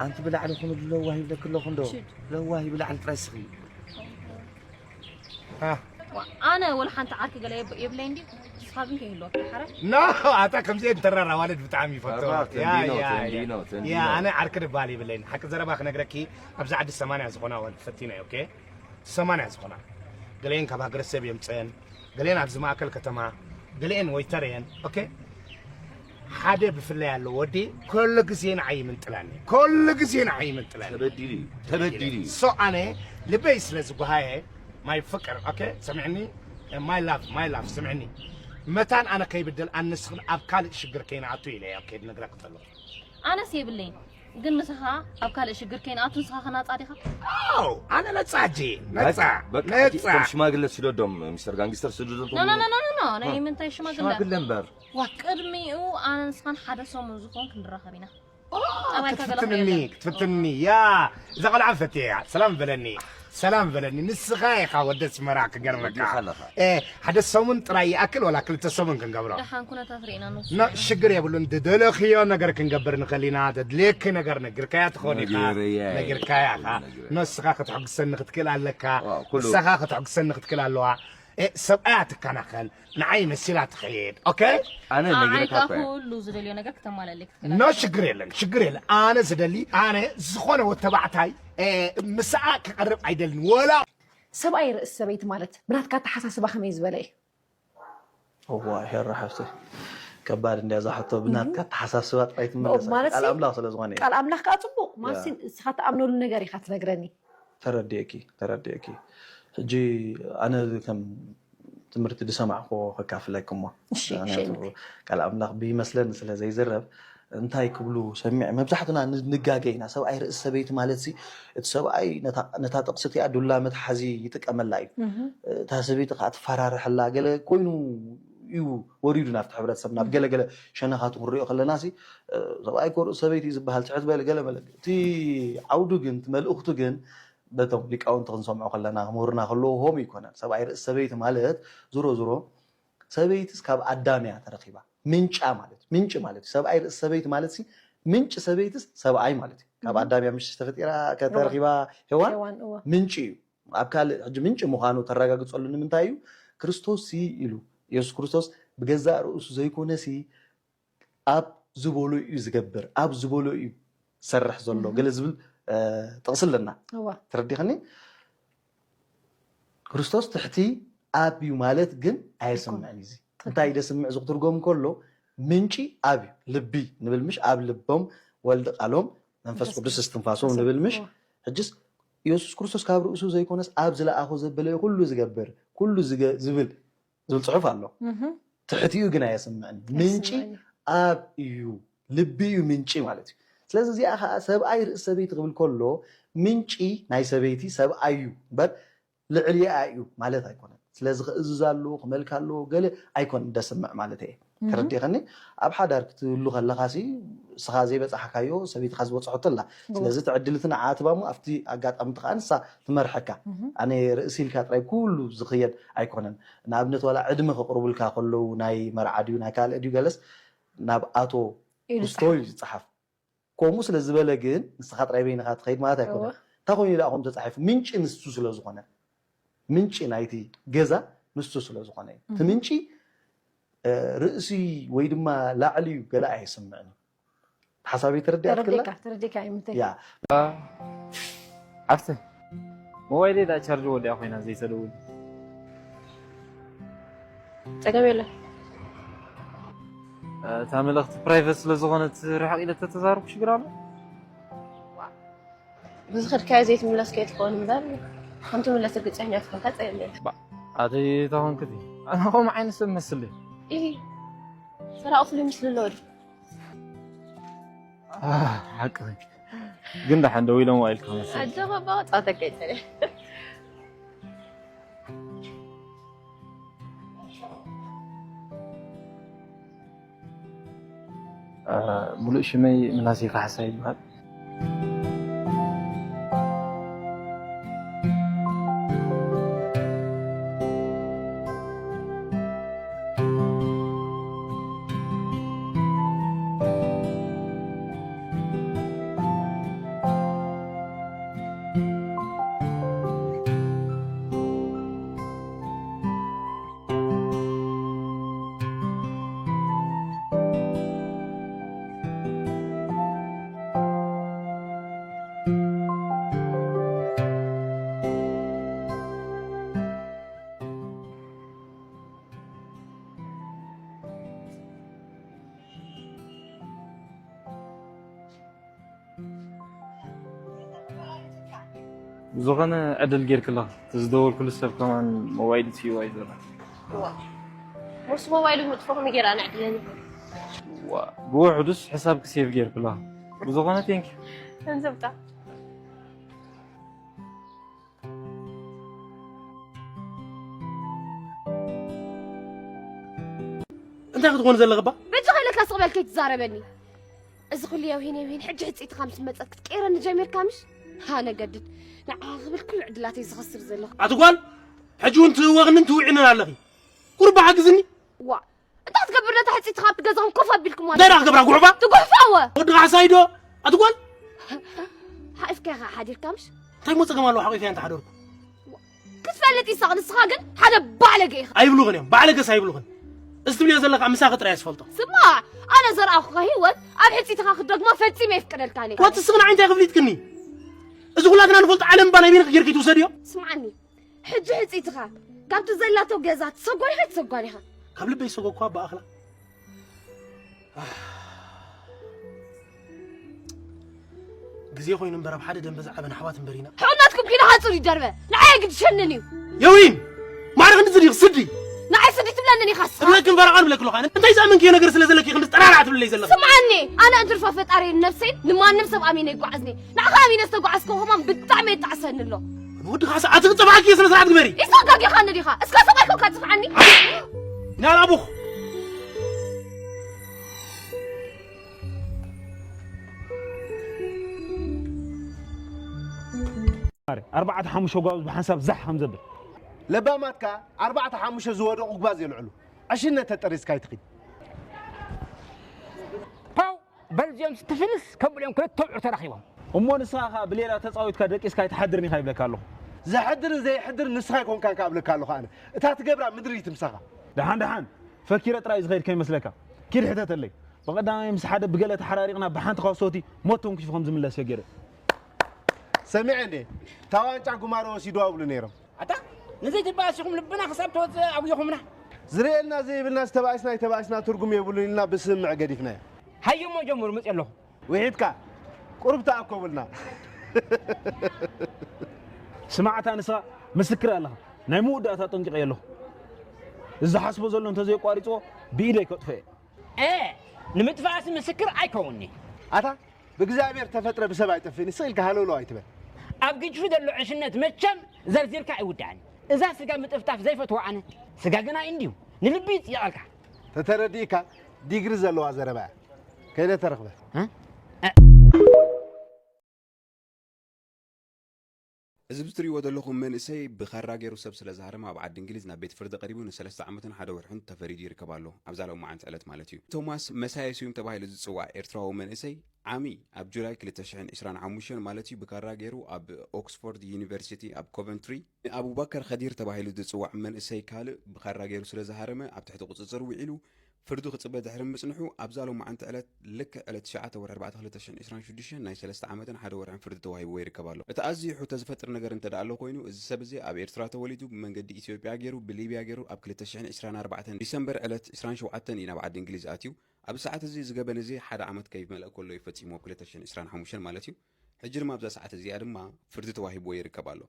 ኣንቲ ብላዕሊ ኩኑ ለዋሂ ይብለኪ ኣለኹ እንዶ ለዋሂ ብላዕሊ ጥራይ ስኺ ኣነ ወላ ሓንቲ ዓርኪ ገለ የብለይ እንዲ እሱ ካብን ከይህልወካ ሓራይ። ኖ ኣታ ከምዚ እንተራር ኣዋልድ ብጣዕሚ ይፈቶ ኣባ፣ ተንዲ ነው፣ ተንዲ ነው፣ ተንዲ ነው። ኣነ ዓርኪ ድበሃል የብለይን ሓቂ ዘረባ ክነግረኪ ኣብዚ ዓዲ ሰማንያ ዝኾና ኣዋልድ ፈቲነ ኦኬ ሰማንያ ዝኾና ገለኤን ካብ ሃገረሰብ የምፀን ገለኤን ኣብዚ ማእከል ከተማ ገለኤን ወይተር እየን ኦኬ ሓደ ብፍላይ ኣሎ ወዲ ኩሉ ግዜ ንዓይ ይምንጥላኒ ኩሉ ግዜ ንዓይ ይምንጥላኒ ተበዲሉ እዩ፣ ተበዲሉ እዩ። ሶ ኣነ ልበይ ስለ ዝጓሃየ ማይ ፍቅር ኦኬ ስምዕኒ my love my love ስምዕኒ መታን ኣነ ከይብደል ኣንስኽን ኣብ ካልእ ሽግር ከይንኣቱ ኢለ ኦኬ ድነግረክ ከሎ ኣነስ የብለይን ግን ንስኻ ኣብ ካልእ ሽግር ከይንኣቱ ንስኻ ከናጻ ዲኻ ኣው ኣነ ነጻ እጂ ነጻ በቃ ነጻ ከም ሽማግለ ስደዶም ሚስተር ጋንግስተር ስደዶም ኖ ኖ ኖ ኖ ናይ ምንታይ ሽማግለ ሽማግለ እምበር ዋ ቅድሚኡ ኣነ ንስኻን ሓደ ሰሙን ዝኾን ክንራኸብ ኢና ጠባይካ ገለ ክትፍትንኒ ክትፍትንኒ ያ እዛ ቆልዓ ፈትየ እያ ሰላም በለኒ ሰላም በለኒ ንስኻ ኢኻ ወደ ኣስመራ ክገርመካ ወዲኻ ኣለኻ። እ፣ ሓደ ሰሙን ጥራይ ይኣክል ወላ ክልተ ሰሙን ክንገብሮ ደሓን ኩነታት ርኢና ንወስድ ኖ ሽግር የብሉን ዝደለኽዮ ነገር ክንገብር ንኽእል ኢና ዘድልየኪ ነገር ነጊርካያ ትኸውን ኢኻ ነጊረያ እየ። ነጊርካያ ኢኻ ነጊረያ። ኖ ንስኻ ክትሕግሰኒ ክትክእል ኣለካ ዋው፣ ኩሉ- ንስኻ ክትሕግሰኒ ክትክእል ኣለዋ እ፣ ሰብኣያ ትከናኸን ንዓይ መሲላ ትኸይድ ኦኬ ኣነ ንዓይ ነጊረካ ከኣ እኮ እየ። ኩሉ ዝደልዮ ነገር ክተማላለ ክትክእል ኖ ሽግር የለን ሽግር የለን ኣነ ዝደሊ ኣነ ዝኾነ ወተባዕታይ እ፣ ምስኣ ክቐርብ ኣይደልን ወላ ሰብኣይ ርእሲ ሰበይቲ ማለት ብናትካ ኣተሓሳስባ ከመይ ዝበለ እዩ እዋ ሄራ ሓፍተይ ከባድ እንድያ እዛ ሕቶ ብናትካ ተሓሳስባ ጥራይ ትምለስ ማለት ቃል ሲ- ኣምላኽ ስለ ዝኾነ እዩ ቃል ኣምላኽ ከዓ ፅቡቅ ማለት ንስኻ ትኣምነሉ ነገር ኢኻ ትነግረኒ ተረዲእኪ ተረዲእኪ ሕጂ ኣነ ከም ትምህርቲ ዝሰማዕክዎ ከካፍለኪ እሞ እሺ፣ ምክንያቱ እሺ። ቃል ኣምላኽ ብይመስለኒ ስለ ዘይዝረብ እንታይ ክብሉ ሰሚዕ መብዛሕትና ንጋገ ኢና ሰብኣይ ርእሲ ሰበይቲ ማለት ሲ እቲ ሰብኣይ ነታ- ነታ ጥቕሲ እቲኣ ዱላ መትሓዚ ይጥቀመላ እዩ እታ ሰበይቲ ከዓ ትፈራርሐላ ገለ ኮይኑ እዩ ወሪዱ ናብቲ ሕብረተሰብ ናብ ገለገለ ሸነኻቱ ክንሪኦ ከለና ሲ ሰብኣይ ኮርኡ ሰበይቲ እዩ ዝበሃል ትሕት በለ ገለ መለ እቲ ዓውዱ ግን እቲ መልእኽቱ ግን በቶም ሊቃውንቲ ክንሰምዖ ከለና ምሁርና ከለዎ ሆም ይኮነን ሰብኣይ ርእሲ ሰበይቲ ማለት ዝሮ ዝሮ ሰበይትስ ካብ ኣዳም እያ ተረኪባ ምንጫ ማለት ምንጭ ማለት እዩ ሰብኣይ ርእሲ ሰበይቲ ማለት ሲ ምንጭ ሰበይትስ ሰብኣይ ማለት እዩ ካብ ኣዳም እያ ምሽ ተፈጢራ ከተረኪባ ሄዋን ሄዋን እዋ ምንጭ እዩ ኣብ ካልእ ሕጂ ምንጭ ምዃኑ ተረጋግፀሉ ንምንታይ እዩ ክርስቶስ ሲ ኢሉ የሱስ ክርስቶስ ብገዛእ ርእሱ ዘይኮነ ሲ ኣብ ዝበሎ እዩ ዝገብር ኣብ ዝበሎ እዩ ዝሰርሕ ዘሎ ገለ ዝብል ጥቕሲ ኣለና እዋ ተረዲኽኒ ክርስቶስ ትሕቲ ኣብ እዩ ማለት ግን ኣየስምዕን እዩ እዚ እንታይ ደስምዕ እዚ ክትርጎም ከሎ ምንጪ ኣብ እዩ ልቢ ንብል ምሽ ኣብ ልቦም ወልዲ ቃሎም መንፈስ ቅዱስ እስትንፋሶም ንብል ምሽ ሕጅስ የሱስ ክርስቶስ ካብ ርእሱ ዘይኮነስ ኣብ ዝለኣኾ ዘበለ ኩሉ ዝገብር ኩሉ ዝብል ዝብል ፅሑፍ ኣሎ ትሕቲኡ ግን ኣየስምዕን ምንጪ ኣብ እዩ ልቢ እዩ ምንጪ ማለት እዩ ስለዚ እዚኣ ከዓ ሰብኣይ ርእሲ ሰበይቲ ክብል ከሎ ምንጪ ናይ ሰበይቲ ሰብኣይ እዩ እምበር ልዕሊኣ እዩ ማለት ኣይኮነን ስለዚ ክእዝዝ ኣለዎ ክመልክ ኣለዎ ገለ ኣይኮን ደስምዕ ማለት እየ ተረዲኸኒ ኣብ ሓዳር ክትህሉ ከለኻ ሲ እስኻ ዘይበፃሕካዮ ሰበይትኻ ዝበፅሐቶ ኣላ ስለዚ ትዕድልቲ ንዓ ትባሞ ኣብቲ ኣጋጣሚ ከዓ ንሳ ትመርሐካ ኣነ ርእሲ ኢልካ ጥራይ ኩሉ ዝኽየድ ኣይኮነን ንኣብነት ዋላ ዕድመ ከቕርቡልካ ከለዉ ናይ መርዓ ድዩ ናይ ካልእ ድዩ ገለስ ናብ ኣቶ ኢሉ ክስቶ እዩ ዝፀሓፍ ከምኡ ስለ ዝበለ ግን ንስኻ ጥራይ በይንኻ ትኸይድ ማለት ኣይኮነ እንታይ ኮይኑ ደኣ ከም ተፃሒፉ ምንጪ ንሱ ስለ ዝኾነ ምንጪ ናይቲ ገዛ ንሱ ስለ ዝኾነ እዩ እቲ ምንጪ ርእሲ ወይ ድማ ላዕሊ እዩ ገለ ኣየስምዕን እዩ ሓሳበይ ተረዲኣትክላ ተረዲካ ተረዲካ ይምንታይ ያ ዓርሰ ሞባይለይ ዳ ቻርጅ ወዲኣ ኮይና ዘይተደውል ጸገም የለን እታ መልእኽቲ ፕራይቨት ስለ ዝኾነት ርሕቕ ኢለ ተተዛረብኩ ሽግር ኣሎ ብዝኸድካዮ ዘይትምለስ ከይትኸውን እምበር ከምትምለስ ርግፀኛ ትኾንካ ጸገም የለን ኣተይ ተኾንክቲ ኣነ ከምኡ ዓይነት ሰብ መስል ኢ ሰራቕ ፍሉይ ምስሊ ኣለዎ ድዩ ሓቂ ግን ደሓን ደው ኢሎም ዋኢልካ መስል ኣጀባባ ጻተካ ይጸለ ሙሉእ ሽመይ ምናሴ ካሕሳ ይበሃል ዝኾነ ዕድል ጌርክላ። እቲ ዝደወልኩሉ ሰብ ከማን ሞባይል ስይዋ እዩ ዘሎ። ዋ፣ ምስ ሞባይሉ ምጥፍኹም ጌራ ንዕድለኒ። ዋ፣ ብውሕዱስ ሕሳብ ክሴቭ ጌርክላ። ብዝኾነ ቴንክ እንዝብታ። እንታይ ክትኾን ዘለኽባ? በጃ ከለካ ስቕ በል ከይትዛረበኒ። እዚ ኩሉ የውሂን የውሂን ሕጂ ሕፅኢትኻ ምስ መፀት ክትቀይረኒ ጀሚርካ ምሽ? ሃነ ገድድ ንዓ ክብል ኩሉ ዕድላተይ ዝኸስር ዘለኹ። ኣቲ ጓል ሕጂ እውን ትህወኽንን ትውዒንን ኣለኺ። ቁርባ ሓግዝኒ። ዋ እንታይ ክትገብር ነታ ሕፅኢትኻ ኣብቲ ገዛኹም ኮፍ ኣቢልኩም ማለት እንታይ ደኣ ክገብራ ጉዕባ? ትጉሕፋወ። ወዲ ካሕሳይ ዶ? ኣቲ ጓል ሓኢፍካ ኢኻ ሓዲርካ ምሽ? እንታይ ሞ ፀገም ኣለዎ ሓቂፈያ እንተሓደርኩ? ክትፈልጥ ይሳቕ ንስኻ ግን ሓደ ባለገ ኢኻ። ኣይብሉኽን እዮም ባለገስ ኣይብሉኽን። እዚ ትብልዮ ዘለኻ ምሳኺ ጥራይ ዝፈልጦ። ስማ ኣነ ዘርኣኹኻ ህይወት ኣብ ሕፂትኻ ክትደግሞ ፈፂመ የፍቅደልካን እየ። ወትስኽን ዓይንታይ ክፍሊጥክኒ? እዚ ኩላትና ንፈልጦ ዓለም እባ ናይ በይንኺ ጌርኪ ትውሰድዮ። ስምዓኒ ሕጂ ሕፂትኻ ካብቲ ዘላቶ ገዛ ትሰጓን ኢኻ ኣይትሰጓን ኢኻ? ካብ ልበይ ዝሰጎግኳ ብኣኽላ ግዜ ኮይኑ እምበር ኣብ ሓደ ደንበ ዝዓበን ኣሕዋት እምበር ኢና። ሕቑናትኩም ኪዳ ሓጹር ይደርበ ንዓይ ግድሸንን እዩ። የዊን ማዕረ ክንዲ ዝድይኽ ስዲ ንዓይ ስዲ ትብለንን ኢኻ ስኻ። እብለክን ፈረቓን እብለክ ኣለኹ ኣነ። እንታይ ዝኣመንክዮ ነገር ስለ ዘለኪ ክንዲ ጠራራ ትብለለይ ዘለኺ? ስምዓኒ ኣነ እንድርፋ ፈጣሪ ነብሰይን ንማንም ሰብ ኣሚነ ይጓዓዝኒ። ንዓኻ ኣሚነ ዝተጓዓዝኩ ከማን ብጣዕሚ እየ ይጣዕሰኒ ኣሎ። ወዲ ካሳ ኣቲ ክጸብዓኪ እየ ስነ ስርዓት ግበሪ። ይሰጋጊኻኒ ዲኻ? እስከ ሰብኣይ ኮንካ ጽፍዓኒ። ናላ ኣቡኽ ኣርባዕተ ሓሙሽተ ጓብዝ ብሓንሳብ ዛሕ ከም ዘብል ለባማትካ ኣርባዕተ ሓሙሽተ ዝወደቑ ጓዝ የልዕሉ ዕሽነት ተጠሪዝካ ኣይትኺድ ፓው በልዚኦም ስትፍንስ ከብልኦም ክልተ ብዑር ተራኺቦም እሞ ንስኻ ኸዓ ብሌላ ተጻዊትካ ደቂስካ ኣይትሓድርን ኢኻ ይብለካ ኣለኹ። ዘሕድርን ዘይሕድርን ንስኻ ኣይኮንካን ከኣ እብለካ ኣለኹ ኣነ። እታ ትገብራ ምድሪ ትምሳኻ። ደሓን ደሓን ፈኪረ ጥራይ ዝኸይድ ከይመስለካ። ኪድ ሕተተለይ። ብቐዳማይ ምስ ሓደ ብገለ ተሓራሪቕና ብሓንቲ ካውሶቲ ሞት ተንኪፉ ከም ዝምለስ እየ ገይረ። ሰሚዐ እንዴ እታ ዋንጫ ጉማረ ወሲድዋ ይብሉ ነይሮም። ኣታ ንዘይትበኣስ ኢኹም ልብና ክሳብ ተወፅእ ኣጉይኹምና። ዝርእየልና ዘይብልና ዝተባእስና ኣይተባእስና ትርጉም የብሉን ኢልና ብስምምዕ ገዲፍናዮ። ሃየሞ ጀምሩ መፅእ ኣለኹ። ውሒድካ ቁሩብ ተኣኮቡልና። ስማዕታ ንሳ ምስክር ኣለኻ ናይ መወዳእታ ጠንቂቐ ኣለኹ። እዚ ዝሓስቦ ዘሎ እንተዘየቋሪፅዎ ብኢደይ ከጥፍኦ እየ። ንምጥፋእስ ምስክር ኣይከውንኒ። ኣታ ብእግዚኣብሔር ተፈጥረ ብሰብ ኣይጠፍእን ስቕ ኢልካ ሃለውለው ኣይትበል። ኣብ ግጭፊ ዘሎ ዕሽነት መቸም ዘርዚርካ ኣይውዳእን። እዛ ስጋ ምጥፍጣፍ ዘይፈትዋ ኣነ ስጋ ግና እንድዩ ንልቢ ይፅየቐልካ። ተተረዲእካ ዲግሪ ዘለዋ ዘረባ እያ። ከይደ ተረኽበ። እዚ ብትሪእዎ ዘለኹም መንእሰይ ብኻራ ገይሩ ሰብ ስለ ዝሃረመ ኣብ ዓዲ እንግሊዝ ናብ ቤት ፍርዲ ቀሪቡ ንሰለስተ ዓመትን ሓደ ወርሕን ተፈሪዱ ይርከብ ኣሎ። ኣብዛ ሎማዓንቲ ዕለት ማለት እዩ። ቶማስ መሳየስዩም ተባሂሉ ዝፅዋዕ ኤርትራዊ መንእሰይ ዓሚ ኣብ ጁላይ ክልተ ሽሕን ዕስራን ሓሙሽተን ማለት እዩ ብኻራ ገይሩ ኣብ ኦክስፎርድ ዩኒቨርሲቲ ኣብ ኮቨንትሪ ንኣቡባከር ኸዲር ተባሂሉ ዝፅዋዕ መንእሰይ ካልእ ብኻራ ገይሩ ስለ ዝሃረመ ኣብ ትሕቲ ቁፅፅር ውዒሉ ፍርዱ ክፅበ ድሕሪ ምፅንሑ ኣብዛ ሎማዓንቲ ዕለት ልክዕ ዕለት ትሽዓተ ወርሒ ኣርባዕተ ክልተ ሽሕን ዕስራን ሽዱሽተን ናይ ሰለስተ ዓመትን ሓደ ወርሕን ፍርዲ ተዋሂብዎ ይርከብ ኣሎ። እቲ ኣዝዩ ሕቶ ዝፈጥር ነገር እንተ ደኣ ኣሎ ኮይኑ እዚ ሰብ እዚ ኣብ ኤርትራ ተወሊዱ ብመንገዲ ኢትዮጵያ ገይሩ ብሊብያ ገይሩ ኣብ ክልተ ሽሕን ዕስራን ኣርባዕተን ዲሰምበር ዕለት ዕስራን ሸውዓተን እዩ ናብ ዓዲ እንግሊዝ ኣትዩ። ኣብዚ ሰዓት እዚ እዚ ገበን እዚ ሓደ ዓመት ከይመልአ ከሎ እዩ ፈጺምዎ ኣብ ክልተ ሽሕን ዕስራን ሓሙሽተን ማለት እዩ። ሕጂ ድማ ኣብዛ ሰዓት እዚኣ ድማ ፍርዲ ተዋሂብዎ ይርከብ ኣሎ።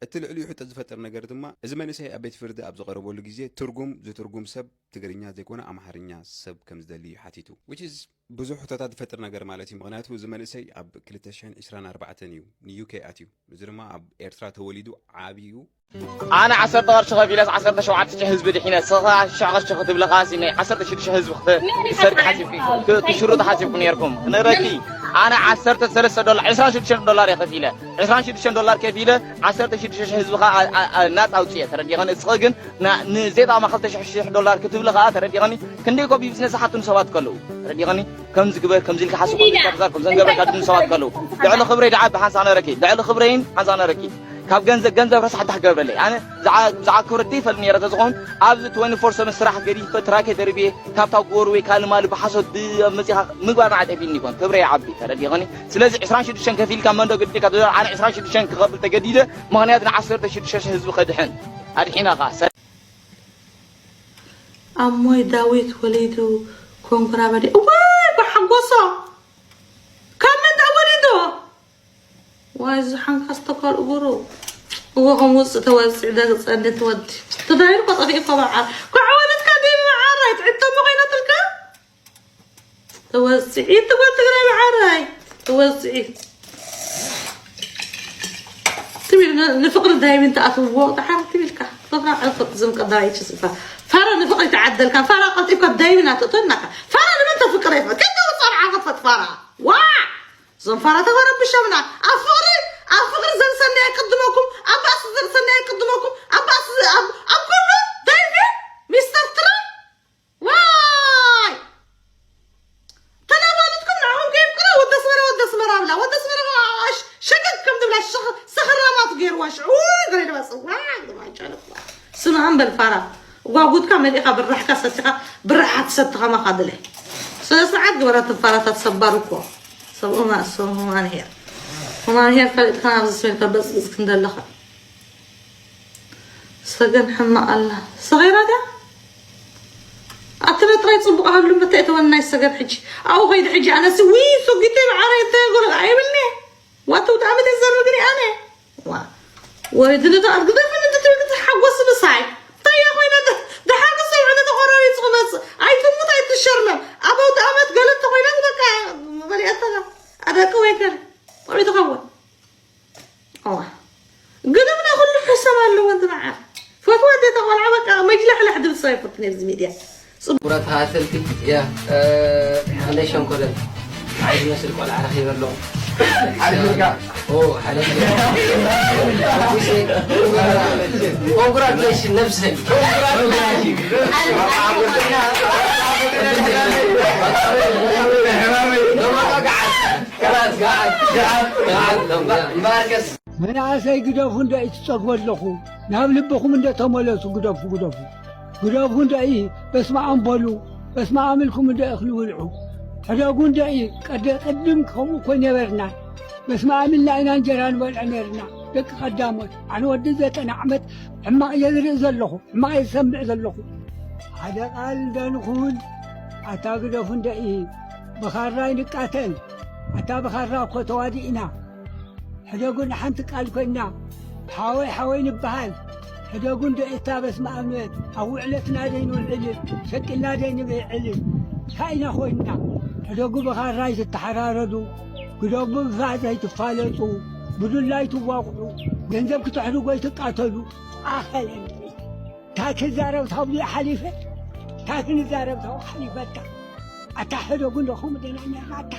እቲ ልዕሊኡ ሕቶ ዝፈጥር ነገር ድማ፣ እዚ መንእሰይ ኣብ ቤት ፍርዲ ኣብ ዝቐረበሉ ግዜ ትርጉም ዝትርጉም ሰብ ትግርኛ ዘይኮነ ኣምሓርኛ ሰብ ከም ዝደሊ እዩ ሓቲቱ። Which is ብዙሕ ሕቶታት ዝፈጥር ነገር ማለት እዩ። ምኽንያቱ እዚ መንእሰይ ኣብ ክልተ ሽሕን ዕስራን ኣርባዕተን እዩ ንዩኬ ኣትዩ። እዚ ድማ ኣብ ኤርትራ ተወሊዱ ዓብዩ። ኣነ ዓሰርተ ቅርሺ ከፊለስ ዓሰርተ ሸውዓተ ሽሕ ህዝቢ ድሒነ፣ ስኻ ሽሕ ቅርሺ ክትብሊ ከኣሲ ናይ ዓሰርተ ሽዱሽተ ህዝቢ ክተ-፣ ክሰድ ሓሲብኩ፣ ክ-፣ ክሽርጡ ሓሲብኩ ነይርኩም። ክነግረኪ፣ ኣነ ዓሰርተ ሰለስተ ዶላር፣ ዕስራን ሽዱሽተን ዶላር እየ ከፊለ። ዕስራን ሽዱሽተን ዶላር ከፊለ፣ ዓሰርተ ሽዱሽተ ሽሕ ህዝቢ ከኣ ኣ-፣ ኣ-፣ ኣ-፣ ናጻ ኣውጽኤ። ተረዲኸኒ? እስኺ ግን ና-፣ ንዘይጠቕማ ክልተ ሽሕ ዶላር ክትብሊ ከኣ፣ ተረዲኸኒ? ክንደይ ኮ ቢዝነስ ዝሓትኑ ሰባት ከለዉ። ተረዲኸኒ? ከምዚ ግበር፣ ከምዚ ኢልካ ሓስብ፣ ከምዚ ኢልካ ተዛር፣ ከምዚ ንገብረካ ድኑ ሰባት ከለዉ። ልዕሊ ክብረይ ደኣ ብሓንሳእ ነረኪ። ልዕሊ ክብረይን ሓንሳእ ነረኪ። ካብ ገንዘብ፣ ገንዘብ ረሳሕ እንታይ ክገብረለይ? ኣነ ዝዓ-፣ ዝዓክብረ ዘይፈልጥ ነይረ ተዝኸውን፣ ኣብዚ ትወንቲ ፎር ሰቨን ስራሕ ገዲፈ፣ ትራከ ደርብየ፣ ካብታ ጎር ወይ ካልእ ማሊ ብሓሶት ብ-፣ መጺኻ ምግባር ንዓይ ጠፊእኒ ይኮን። ክብረይ ይዓቢ፣ ተረዲኸኒ? ስለዚ ዕስራን ሽዱሽተን ከፊልካ መንዶ ግዲካ ዶላር፣ ኣነ ዕስራን ሽዱሽተን ክኸፍል ተገዲደ፣ ምኽንያት ንዓሰርተ ሽዱሽተ ሽሕ ህዝቢ ከድሕን። ኣድሒና ኸኣ። ሰ- ኣሞይ ዳዊት ወሊዱ ኮንኩራ በዲ እዋይ ብሓጎሶ ካብ መን ተወሊዱ እዚ ሓንካስ ተኳል እግሩ። እዎ ከም ውፅእ ተወፅዕ ደግፀ እንዴት ወዲ። ተዳይሩ ቆጠፊ እኮ መዓር። ኳዕ ወለድካ ደይ መዓር ኣይትዕጠሙ ኮይነትልካ። ተወፅዒ ትጎ ትግራይ መዓራይ። ተወፅዒ። ትብል ን-፣ ንፍቕሪ ዳይብን ተኣትውዎ። ደሓር ትብልካ። ፍቕራ ዕርፍጥ ዝም ቀዳይ ይችስፋ። ፋራ ንፍቕሪ ተዓደልካ። ፋራ ቀልጢፍካ ዳይብን ኣትእቶናካ። ፋራ ንመን ተፍቅረ ይፈ-፣ ከቶ ጸርዓ ከፈት ፋራ። ዋ! እዞም ፋራ ተበረብሸምና። ኣብ ፍቕሪ፣ ኣብ ፍቕሪ ዘርሰናይ ይቅድመኩም፣ ኣብ ባእሲ ዘርሰናይ ይቅድመኩም፣ ኣብ ባእሲ፣ ኣብ፣ ኣብ ኩሉ ዳይቪ፣ ሚስተር ትራምፕ፣ ዋይ! ተናባልትኩም ንዕኹም ከየፍቅራ፣ ወዲ ኣስመራ፣ ወዲ ኣስመራ ብላ፣ ወዲ ኣስመራ ሽ-፣ ሸገግ ከም ትብላ ሸኽ-፣ ሰኽራማት ገይርዋ ሽዑ፣ ገለ ድማ ጽዋ፣ ግርማ ጨለባ። ስምዓ እምበር ፋራ። ጓጉትካ መሊእካ ብራሕካ ሰቲኻ፣ ብራሓት ሰቲ ከማኻ ድለ። ስነ ስርዓት ግበራ ትም ፋራታት ሰባር እኮ። ሰብ ኡማ-፣ ሰብ ሁማን ሄር። ሁማን ሄር ፈሊጥካ ኣብዚ ስሜልካ በጽብጽ ክንደለኻ። ሰገን ሕማቕ ኣላ። ሰገራ ድያ? ኣቲ ጥራይ ጽቡቕ ኣሉ መተ እተወን ናይ ሰገን ሕጂ። ኣው ኸይድ ሕጂ ኣነሲ ዊ ሱጊተ ብዓረ ተጎረ ኣይብልኒ። ዋቱ ዳመት ዘርግኒ ኣነ። ዋ። ወይ ድነታ ኣርግደ ፈን ትትብል ክትሓጎስ ምሳይ። ታያ ኮይና ደ-፣ ደሓር ክሰብ ዕነ ተቆራዊ ጽመጽ። ኣይትሙት ኣይትሸርለም። ኣበው ዳመት ገለት ተኮይና በቃ መሊኣታ። ኣደቀ ወይ ከር። ወይ ተኸውን። እዋ። ግድምና ኩሉ ሕሰብ ኣለዎ እንት መዓር። ፈትዋ ኣዴታ ቆልዓ በቃ መጅላሕላሕ ድብል ሰብ ኣይፈቱን ኣብዚ ሚድያ። ክቡራት ተኸታተልቲ፣ ያ፣ እ፣ ክንደይ ሸንኮለል፣ ሓደ ዝመስል ቆልዓ ረኺበ ኣለኹ። ሓደ ፍርቃ። ኦ፣ ሓደ ፍርቃ። ኮንግራቹሌሽን ነብሰይ። መናእሰይ ግደፉ እንዶ እዩ ትጸግቡ ኣለኹ። ናብ ልብኹም እንዶ ተመለሱ፣ ግደፉ፣ ግደፉ። ግደፉ እንዶ እዩ በስመ ኣብ በሉ፣ በስመ ኣብ ኢልኩም እንዶ እኽሊ ብልዑ። ሕደጉ እንዶ እዩ ቀደ-፣ ቅድም ከምኡ እኮ ነበርና። በስመ ኣብ ኢልና ኢና እንጀራ ንበልዕ ነርና። ደቂ ቀዳሞት፣ ኣነ ወዲ ዘጠና ዓመት ሕማቕ እየ ዝርኢ ዘለኹ፣ ሕማቕ እየ ዝሰምዕ ዘለኹ። ሓደ ቃል እንዶ ንኹን፣ ኣታ ግደፉ እንዶ እዩ ብኻራ ይንቃተል። ኣታ ብኻራ እኮ ተዋዲእና። ሕደጉ ንሓንቲ ቃል ኮይና፣ ሓወይ ሓወይ ንበሃል። ሕደጉ እንዶ እታ በስመ ኣብ ንበል። ኣብ ውዕለትና ደይ ንውዕል፣ ሸቂልና ደይ ንብዕል። እንታይ ኢና ኮይንና? ሕደጉ ብኻራ ኣይትተሓራረዱ፣ ግደጉ ብፋእ ዘይትፋለጡ፣ ብዱላ ኣይትዋቕዑ፣ ገንዘብ ክትሕድጉ ኣይትቃተሉ። ኣኸለን። እንታይ ክዛረብ ታብኡ ሓሊፈ? እንታይ ክንዛረብ ታብኡ ሓሊፈታ? ኣታ ሕደጉ እንዶ ከምኡ ደና ነርና ኣታ።